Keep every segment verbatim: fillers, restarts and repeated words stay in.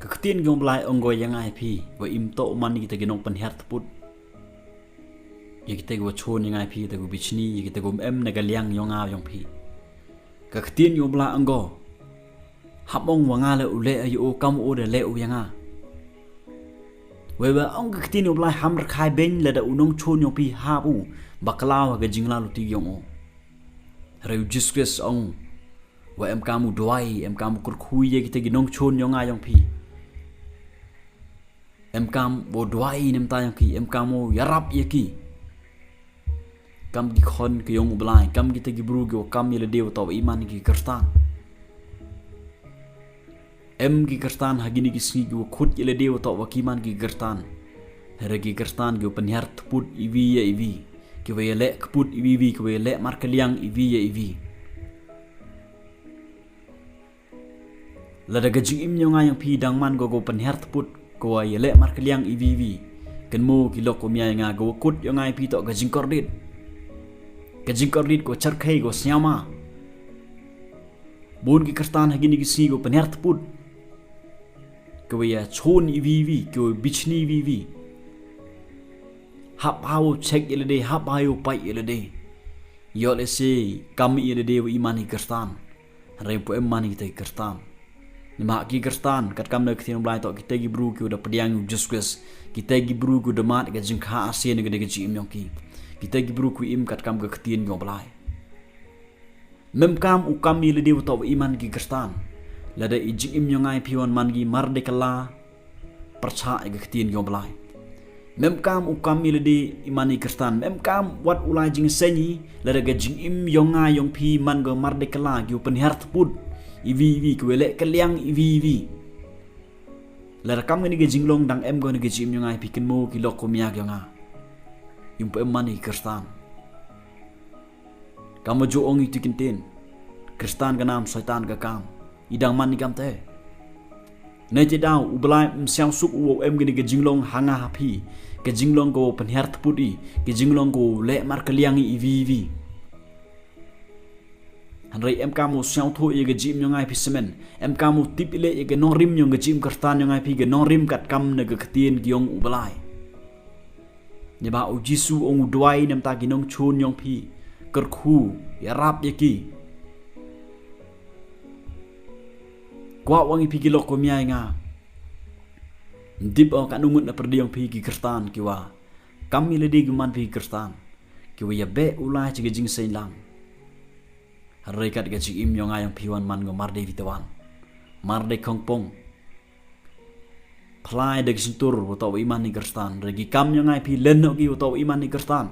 Ka ktien ki ong Blai ong ko ïa nga ïa phi, wa im to man kita ki nongpynhiar tput. Ïa kita ki wa chun ïa nga ïa phi, kita ki wa bichni, ïa kita ki wa em na ka liang yong nga yong phi. Ka ktien ki ong Blai ong ko. Hap ong wa nga le u le ïa u kam u da le u ïa nga. Wei wa ong ka ktien ki ong Blai ham rkhai beng lada u nongchun yong phi hap u bakla ha ka jingla luti yong u. Reu Jesus Christ ong. Wa em kam u duwai, em kam u kyrkhu ïa kita ki nongchun yong nga yong phi. Em kam u duwai ne mynta yong ki, em kam u ïarap ïa ki. Kam ki khon ki yong u Blai, kam kita ki bru ki wa kam ïa lade wa to wa iman ki Khristan. Em ki Khristan ha kini ki sngi ki wa khut ïa lade wa to wa ki man ki Khristan. Hera ki Khristan ki wa pynhiar tput iwi ïa iwi. Ki wa ïa leh kput iwi iwi, ki wa ïa leh markylliang iwi ïa iwi. Lada ka jingim yong nga yong phi dang man ko ko pynhiar tput, ko wa ïa leh markylliang iwi iwi. Kynmo ki lok ko mia ïa nga ko wa kut yong nga ïa phi to ka jingkordit. Ka jingkordit ko charkhei ko sniaw ma. Bun ki Khristan ha kini ki sngi ko pynhiar tput. Ko wa ïa chun iwi iwi, ko wa bichni iwi iwi. Hap ha u check ïa lade, hap ha u pai ïa lade. Ïoh lehse kam ïa lade wa iman ki Khristan. Hynrei ym pu em man kita ki Khristan. Namar ki Khristan, kat kam na ka ktien Blai to, kita ki bru ki wa da pdiang u Jesus Christ. Kita ki bru ki wa da mad ka jingkha arsien ka da ka jingim yong ki. Kita ki bru ki wa im kat kam ka ktien yong Blai. Mem kam u kam ïa lade wa to wa iman ki Khristan. Lada i jingim yong nga ïa phi wan man ki mar de kala. Pyrshah ïa ka ktien yong Blai. Mem kam u kam ïa lade iman i Khristan. Mem kam wat u lai jingsengi, lada ka jingim yong nga yong phi man ko mar de kala, ki u pynhiar tput. Iwi iwi, ki wa leh kylliang iwi iwi. Lada kam kani ka jinglong dang em ko na ka jingim yong nga ïa phi kynmo ki lok ko mia ki yong nga. Ym pu em man ki Khristan. Kam wa ju ong i tu kyntien. Khristan ka nam, Soitan ka kam. I dang man i kam te. Nei te daw, u Blai ym siang suk u wa em kani ka jinglong ha nga ha phi. Ka jinglong ko wa pynhiar tput i. Ka jinglong ko wa leh markylliang i iwi iwi. Hynrei em kam u siang thu ïa ka jingim yong nga ïa phi semen. Em kam u tip i leh ïa ka nongrim yong ka jingim Khristan yong nga ïa phi ka nongrim kat kam na ka ktien ki yong u Blai. Namar u Jisu ong u duwai na mynta ki nongchun yong phi. Kyrkhu, ïarap ïa ki. Kwah wa ngi phi ki lok ko mia ïa nga. Dip o ka nungut na pyrdi yong phi ki Khristan ki wa. Kam ïa lade ki man phi ki Khristan. Ki wa ïa beh u lai chi ka jingseng lang. Hynrei kat ka jingim yong nga yong phi wan man ko mar de wi te wan. Mar de khongpong. Phlai da ki sintur wa to wa iman i Khristan. Re ki kam yong nga ïa phi len no ki wa to wa iman i Khristan.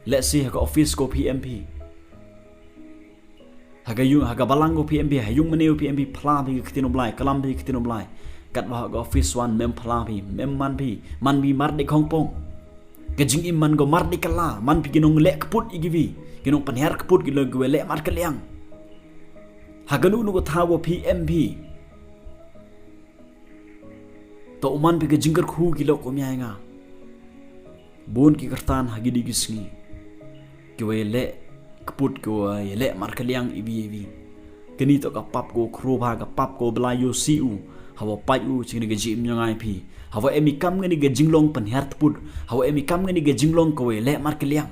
Let's say ha ka office ko phi em phi. Ha ka yung, ha ka balang ko phi em phi, ha yung mane phi em phi, phla phi ka ktien u Blai, kalam phi ka ktien u Blai. Kat wa ha ka office wan mem phla phi, mem man phi, man phi mar de khongpong. Ka jingim man ko mar de kala, man phi ki nong leh kput i ki wi, ki nong pynhiar kput ki long ki wa leh markylliang. Ha ka nu nu ka thaw wa phi em phi. To u man phi ka jingkyrkhu ki lok ko mia ïa nga. Bun ki Khristan ha kini ki sngi. Ki wa ïa leh kput ki wa ïa leh markylliang iwi iwi. Kani to ka pap ko khrup ha ka pap ko Blai ïoh si u. Ha wa pait u chi kani ka jingim yong nga ïa phi. Ha wa em i kam kani ka jinglong pynhiar tput. Ha wa em i kam kani ka jinglong ko wa ïa leh markylliang.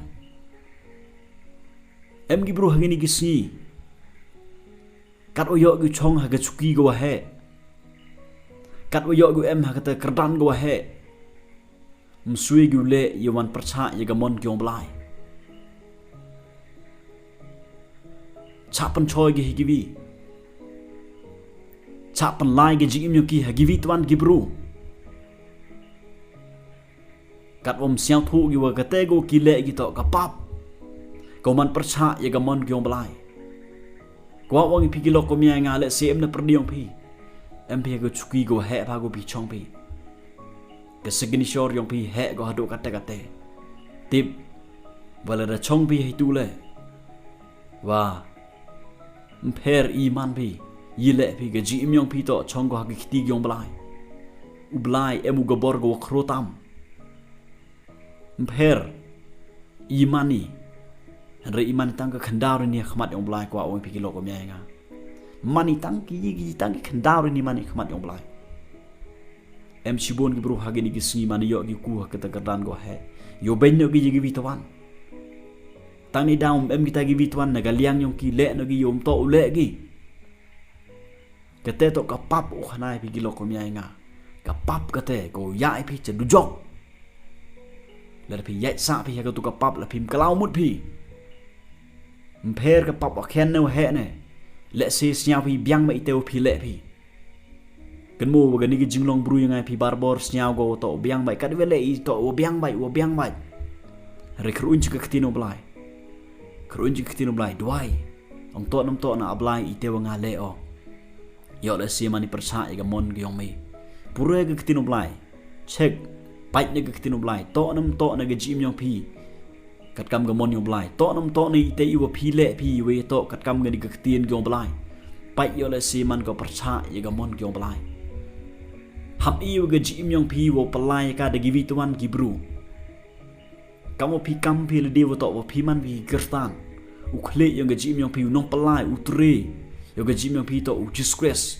Em ki bru ha kini ki sngi. Kat u ïoh ki chong ha ka chuki ka wa heh. Kat u ïoh ki em ha kata kyrdan ka wa heh. Msui ki u leh ïa wan pyrshah ïa ka mon ki yong Blai. Chah pynchoi ki hi ki wi. Chah pynlai ki jingim yong ki ha ki wi twan ki bru. Kat wam siang thu ki wa kate ko ki leh ki to ka pap. Ko man pyrshah ïa ka mon ki yong Blai. Kwah wa ngi phi ki lok ko mia ïa nga leh si em na pyrdi yong phi. Em phi ha ka chuki ko heh pha ko phi chong phi. Ka signature yong phi heh ko haduh kate kate. Tip. Wa lada chong phi ha itu leh. Wa. Ym pher i man phi. Ïa leh phi ka jingim yong phi to chong ko ha ka kti ki yong Blai. U Blai em u ka bor ko wa khruh tam. Ym pher. I man i. Hynrei i man i tang ka khyndaw ri ni ha khmat yong Blai kwah wa ngi phi ki lok ko mia ïa nga. Man i tang ki, ki tang ki khyndaw ri ni man i ha khmat yong Blai. Em shibun ki bru ha kine ki sngi man ïoh ki ku ha kata ka kyrdan ko heh. Ïoh beiñ noh ki ïa ki wi twan. Tang ni dang em kita ki wi twan na ka liang yong ki leh noh ki ïoh to u leh ki. Kata to ka pap u khana ïa phi ki lok kum ïa nga. Ka pap kata ko ïa ïa phi cha dujok. Lada phi ïa sa phi ha katu ka pap la phim kalaw mut phi. Mpher ka pap u khian ne u heh ne. Leh se sñiaw phi biang ba ite u phi leh phi. Kan mo wa kani ki jinglong bru ïa ngai phi barbor sñiaw go to u biang bai kat wele i to u biang bai u biang bai. Re khrun chi ka ktien u Blai. Khrun chi ka ktien u Blai duai. Ong to nam to na a Blai ite wa nga leh o. Ïoh leh se man i pyrshah ïa ka mon ki yong mi. Pure ka ktien u Blai. Check. Pait na ka ktien u Blai. To nam to na ka jim yong phi. Katkam ka mon yong Blai. To nam to na ite i wa phi leh phi i wa to katkam kani ka ktien yong Blai. Pait ïoh leh se man ka pyrshah ïa ka mon yong Blai. Hap i wa ka jim yong phi wa pynlai ka da ki wi twan ki bru. Kam wa phi kam phi leh de wa to wa phi man phi Khristan. U khleh yong ka jim yong phi u nong pynlai u tre. Yong ka jim yong phi to u Jisu Khrist.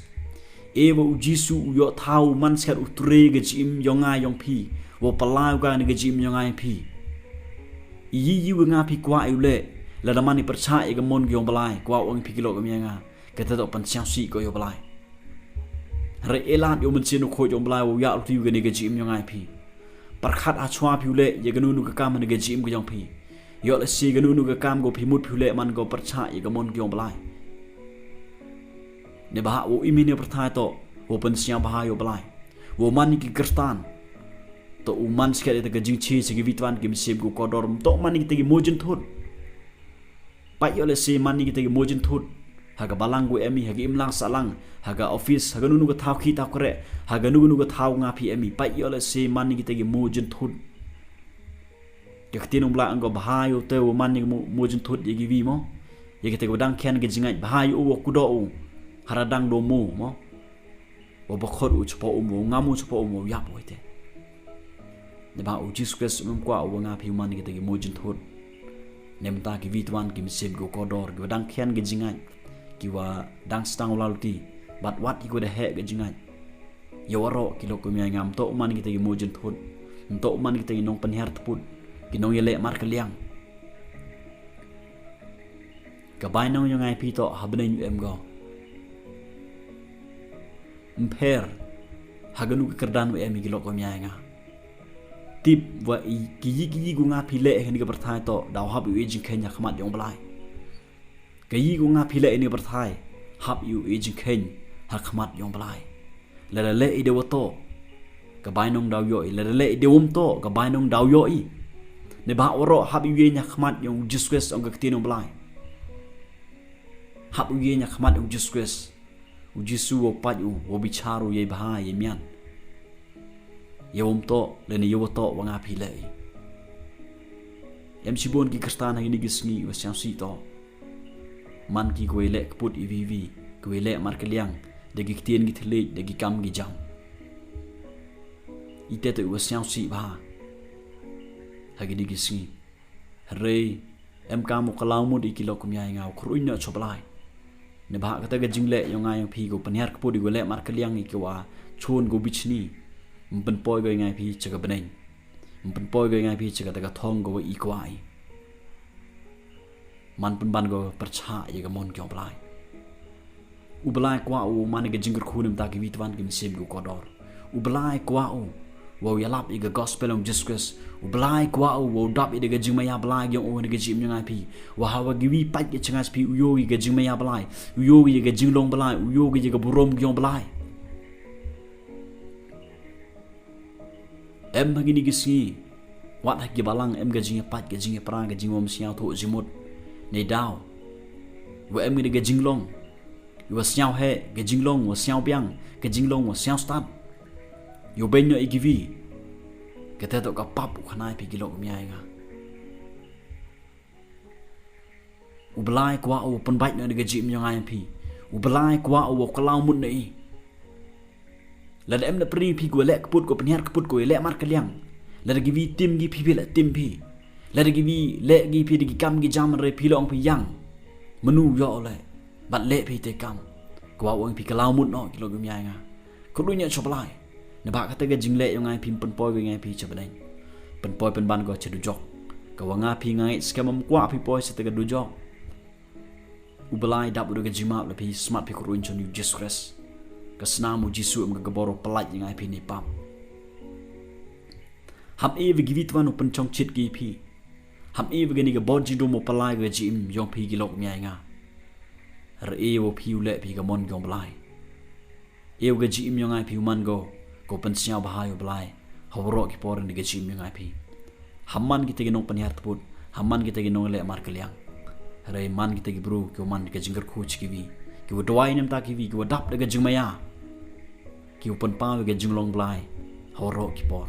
E wa u Jisu u ïoh thaw u man skat u tre ka jim yong nga yong phi. Wa pynlai u ka ni ka jim yong nga yong phi. I yi yi wa nga phi kwah ïa u leh. Lada man i pyrshah ïa ka mon yong Blai kwah ong phi ki lok kum ïa nga. Kata to pynsiang si ko ïa u Blai. Re elat ïa u mynsiem u khot ïa u Blai wa u ïa u ti u ka ni ka jim yong nga yong phi. Pyrkhat ha chwa phi u leh ïa ka nu nu ka kam ni ka jim ka yong phi. Ïoh leh se ka nu nu ka kam ko phi mut phi u leh man ko pyrshah ïa ka mon yong Blai. Ne ba ha u imi ne pyrthai to u pynsiang ba ha ïa u Blai. U man ki Khristan. To u man skat ïa ka jingchi se ki wi twan ki mynsiem ko kordor to man ki te ki mujin thut. Pait ïoh leh se man ni kita ki mujin thut. Ha ka balang gu em i ha ka imlang salang ha ka office ha ka nu nu ka thaw ki thaw kre ha ka nu nu ka thaw nga phi em i pait ïoh leh se man ni kita ki mujin thut. Ka ktien u Blai ang ko bha ïoh te u man ni mujin thut ïa ki wi mo. Ïa kita ki dang khian ki jingait bha ïoh u ku do u. Hara dang do mo mo. Wa ba khot u chpa um wa ngam u chpa um wa yap wa ite. Ne ba u Jisu Khrist um kwah wa nga phi man kita ki mujin thut. Ne mta ki wi twan ki mynsiem ki kordor ki wa dang khian ki jingait ki wa dang stang u laluti. Bat wat ki wa da heh ki jingait. Ïa waroh ki lok kum ïa ngam to man kita ki mujin thut. Mto man kita ki nong pynhiar tput ki nong ïa leh mar ka liang. Ka bainong yong nga phi to ha bneng u em go. Mpher ha ka nu ka kyrdan u em i ki lok kum ïa nga. Tip wa i ki yi ki yi gu nga phi leh ha ni ka pyrthai to daw hap ïa u i jingkheiñ ha khmat yong Blai. Ka yi gu nga phi leh ha ni ka pyrthai hap ïa u i jingkheiñ ha khmat yong Blai. Lada leh i de wa to ka bainong daw ïoh i lada leh i de wum to ka bainong daw ïoh i. Ne ba waroh hap ïa u i ha khmat yong Jisu Khrist ong ka ktien u Blai. Hap u ïa nya khmat u Jisu Khrist. U Jisu u pait u u bichar u ïa bha ïa mian. Ïa um to lane ïa wa to wa nga phi leh. Em shibun ki Khristan ha kini ki sngi wa siang si to. Man ki kwai leh kput i vivi kwai leh mar kaliang da ki ktien ki thylliej da ki kam ki jam. Ite to wa siang si bha ha kini ki sngi. Hynrei em kam u kalaw mut i ki lok kum ïa nga u khruiñ noh choblai. Ne ba kata ka jingleh yong nga yong phi ko pynhiar kput i ko leh mar kaliang i ko wa chun ko bichni. Mpynpoi ko i nga phi cha ka bneng. Mpynpoi ko i nga phi cha kata ka thong ko wa i kwai. Man pynban ko pyrchah ïa ka mon ki ong Blai. U Blai kwah u man ka jingkyrkhu ne mta ki witwan ki mynsiem ki kordor. U Blai kwah u wa u ïalap ïa ka gospel ong Jesus Christ. U Blai kwah u wa u dap ïa ka jingmaya Blai ong u ne ka jingim ong ai phi. Wa ha wa ki wi pat ki chngach phi u ïoh ïa ka jingmaya Blai. U ïoh ïa ka jinglong Blai, u ïoh ïa ka burom ong Blai. Em ha kini ki sngi wat ha ki balang em ka jingïapait ka jingïapra ka jingwam sñiaw thoh jingmut. Nei daw wa em kini ka jinglong wa sñiaw heh ka jinglong wa sñiaw biang ka jinglong wa sñiaw stad. Ïoh beiñ noh ïa ki wi. Kata to ka pap u khnai phi ki lok mia ïa nga. U Blai kwah u pynbait noh ïa ka jingim ong ai phi. U Blai kwah u khlaw mut noh i. Lada em na pring phi ko leh kput ko pynhiar kput ko leh mar kaliang. Lada ki wi tim ki phi phi leh tim phi. Lada ki wi leh ki phi da ki kam ki jam re phi long phi yang. Manu ïoh leh. Bat leh phi te kam. Kwah u ong phi khlaw mut noh ki lok mia ïa nga. Ko dunya choblai. Naba kata ka jingleh ïong ai phi ym pynpoi ko ïong ai phi sha bneng. Pynpoi pynban ko sha dujok. Ka wa nga phi nga ngeit skhem ym kwah phi poi sha kata ka dujok. U Blai dap u da ka jingmap la phi smat phi kyrun shon ïa u Jisu Khrist. Ka snam u Jisu em ka ka bor u pyllait ïong ai phi ne pap. Ham e wa ki wi twan u pynchong chit ki phi. Ham e wa kani ka bor jingdum u pyllait ka jingim ïong phi ki lok miai nga. Re e wa phi u leh phi ka mon ïong Blai. E wa ka jingim ïong ai phi u man ko, ko pynsñiaw bha ïa u Blai. Ha waroh ki por ni ka jingim ïong ai phi. Ham man kita ki nongpynhiar tput, ham man kita ki nongleh markylliang. Re man kita ki bru ki u man ka jingkyrkhu chi ki wi. Ki wa duwai nem ta ki wi, ki wa dap da ka jingmaya. Ki wa pynpaw ïa ka jinglong Blai. Ha waroh ki por.